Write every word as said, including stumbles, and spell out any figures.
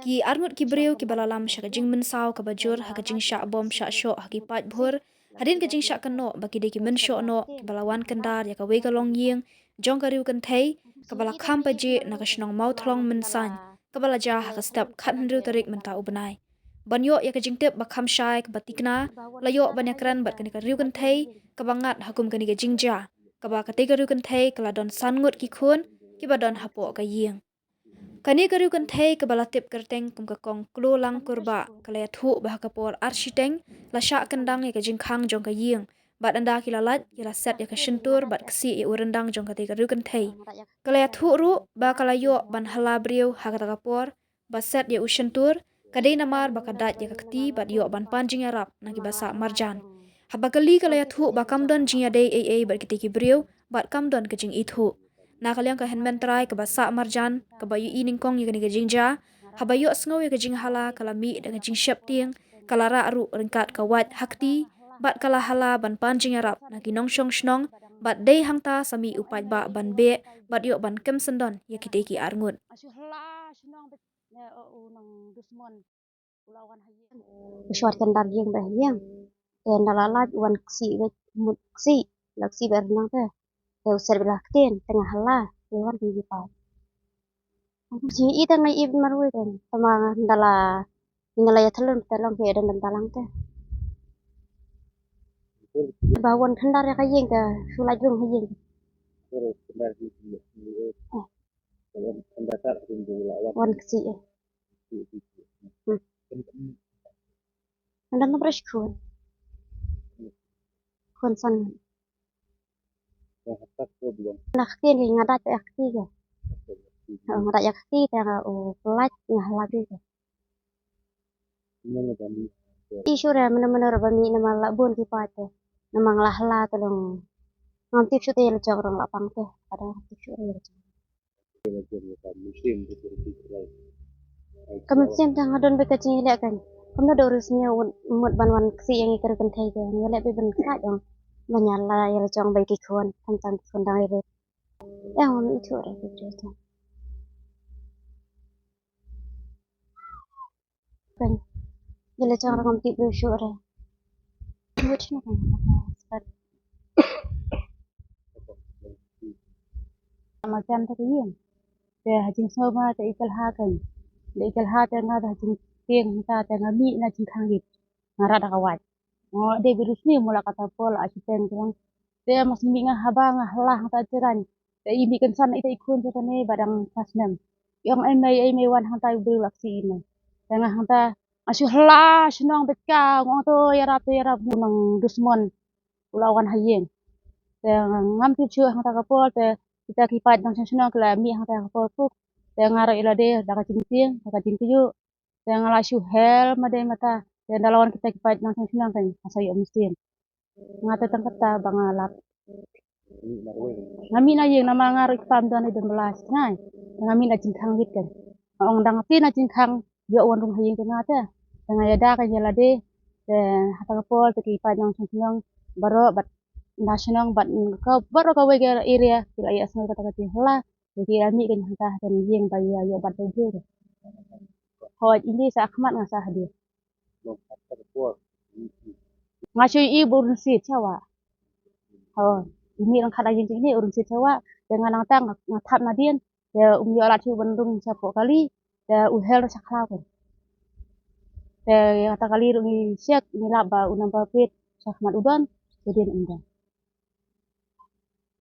Ki arngut ki briew kiba la lam sha ka jingmynsaw kaba jur ha ka jingshah bom shah shoh ha ki paidbah, hadien ka jingshah kynnoh ba ki dei ki mynshoh noh kiba la wan kyndar ïa kawei ka longïing jong ka riew kynthei kaba la kham pajih na ka shnong Mawthlong Mynsain, kaba la jia ha ka step khathynriew tarik mynta u bnai. Ban ïoh ïa ka jingtip ba kham shai kaba thikna, la ïoh ban ïakren bad kane ka riew kynthei kaba ngat ha kum kane ka jingjia, kaba katei ka riew kynthei ka la don san ngut ki khun kiba don hapoh ka ïing. Kane ka riew kynthei kaba la tip kyrteng kum ka Kong Klulang Kurbah ka la ïathuh ba ha ka por ar shiteng la shah kyndang ïa ka jingkhang jong ka ïing, bad ynda ki la lait ki la set ïa ka shyntur bad ksih ïa u ryndang jong katei ka riew kynthei. Ka la ïathuh ruh ba ka la ïoh ban hylla briew ha kata ka por ba set ïa u shyntur ka dei namar ba ka dait ïa ka kti bad ïoh ban pan jingïarap na kiba sah marjan. Haba kylli ka la ïathuh ba kam don jingïadei ei ei bad kitei ki briew bad kam don ka jingithuh. Na ka liang ka hynmen trai kaba sah marjan kaba ïohi nyngkong ïa kane ka jingjia, haba ïohsngew ïa ka jinghylla ka la mih da ka jingsheptieng, ka la rah ruh ryngkat ka wait ha kti bad ka la hylla ban pan jingïarap na ki nongshong shnong bad dei hangta sa mih u paidbah ban beh bad ïoh ban kem syndon ïa kitei ki arngut. Shuwa kyndar ïing ba ha ïing. Te ynda la lait u wan ksih beit, mut ksih, la ksih beit ryndang te. Te u set beit la ktien, te nga hylla, te wan ki ki paid. Jingïeit te nga ïeit marwei te, tangba ynda la, nga la ïathyllun te long ki don don talang te. Ba wan kyndar ïa ka ïing te, shu lait rung ha ïing. Wan ksih eh. Hmm. Ynda nga brush khun. Khun san. Nga ktien ki nga dait ïa kti ka. Nga dait ïa kti te nga u pynlait nga hylla ki ka. Issue re mano mano re ba mih namar la bun ki paid te. Namar nga la hylla te long. Ngam tip shuh te ïa la jong rong la pang te. Pada ngam tip shuh te ïa la jong. Ka mynsiem te nga don beit ka jingïaleh kan. Kumno da u riewsniew u mut ban wan ksih ïa ngi ka riew kynthei te. Ngi ïaleh beit ban khlaiñ ong. Ban ïaleh ïa la jong beit ki khun. Khamtam ki khun dang ïa beit. Ïa ngam ithuh re ki briew te. Kan. Ïa la jong re ngam tip briew shuh re. Mut shano kan. Marjan te ka ïing. Te ha jingsngew ma te i kylha kan. Te i kylha te nga te ha jingtieng hangta te nga mih na jingkhang rit. Nga rah da ka wait. Nga dei beit u riewsniew mut la kata por la shiteng te. Te ma shu mih nga haba nga hylla hangta jrang. Te i mih kynsan ita i khun te kane ba dang sa snem. I ong ei mei ei mei wan hangta i briew la ksih i mei. Te nga hangta nga shu hylla shnong beit ka nga ong to ïarap to ïarap u nongdusmon. U la wan ha ïing. Te ngam tip shuh hangta ka por te kita ki paid nongshong shnong ki la mih hangta ka por puk. Te nga rah ïa lade da ka jingtieng da ka jingkyiuh. Te nga la shu hel ma dei mata. Te ynda la wan kita ki paid nongshong shnong kan nga sa ïoh mynsiem. Nga te tang kata ba nga lap. Nga mih na ïing namar nga ruh i kpa ym don i don bla shi tngai. Te nga mih na jingkhang rit kan. Nga ong dang te na jingkhang ïoh wan rung ha ïing te nga te. Te nga ïada kan ïa lade. Te hata ka por te ki paid nongshong shnong baroh bad na shnong bad ka baroh kawei ka area ki la ïa sngew kata ka jinghylla. Te ki la mih kan hangta ha ka ïing ba ïa ïoh bat ba ïa. Hooid ïndie sa khmat nga sa hadien. Nga shu ïohi ba u rynsied sha wah. Ho, ïa mih ryngkat ha ïing jong ine u rynsied sha wah. Te nga nangta nga thap nadien. Te um ïoh lad shuh ban rung shapoh kali. Te u hel ruh sha khlaw kan. Te ïa kata kali ruh ngi check ngi lap ba u number plate sha khmat u don. Te dien um don.